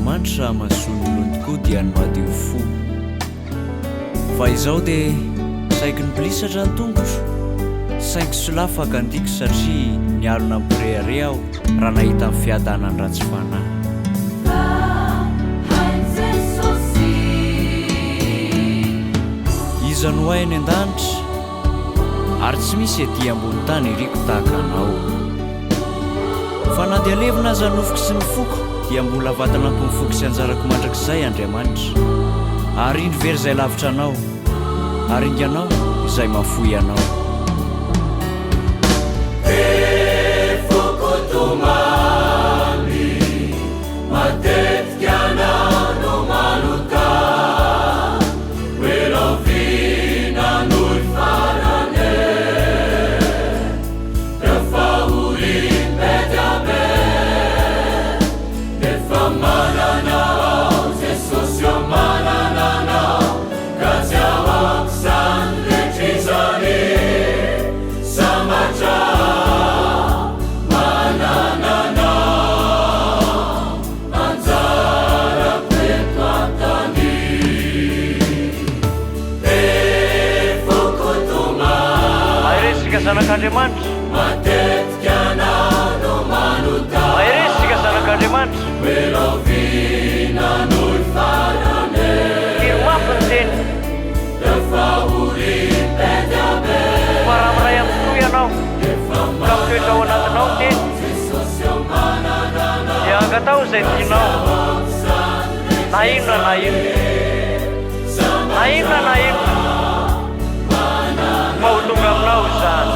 Andriamanitra mahasoa ny olony tokoa dia ny madio fo. Fa izao dia saiky nibilisatra ny tongotro, saingy solafaka ny diako satria nialona ampirehareha aho raha nahita ny fiadanan'ny ratsy fanahy. Fa hain'i Jesosy. Iza no hay any an-danitra? Ary tsy misy ety ambony tany iriko tahaka anao. Fa na dia levona aza ny nofoko sy ny foko, dia mbola vatolampin'ny foko sy anjarako mandrakizay Andriamanitra. Ary indro very izay lavitra anao, ary ringanao izay mahafoy anao. Be foko tomany, matetika anao no manota, hoe rahoviana no hifarana e? Reo fahoriany be dia be, nefa manana ao Jesosy ô manana anao, ka tsy ahoako izany rehetra izany, sambatra manana anao, anjarako eto an-tany. Be foko tomany. Mahereza zanak'Andriamanitra. Matetika anao no manota. Mahereza zanak'Andriamanitra. Hoe rahoviana no hifarana e? Tiro mafy ny teny. Reo fahoriany be dia be. Fa raha miray amin'ny Tompo ianao, ka mitoetra ao anatinao ny teny, dia angataho izay tianao, na inona na inona, na inona na inona, fa ho tonga aminao izany.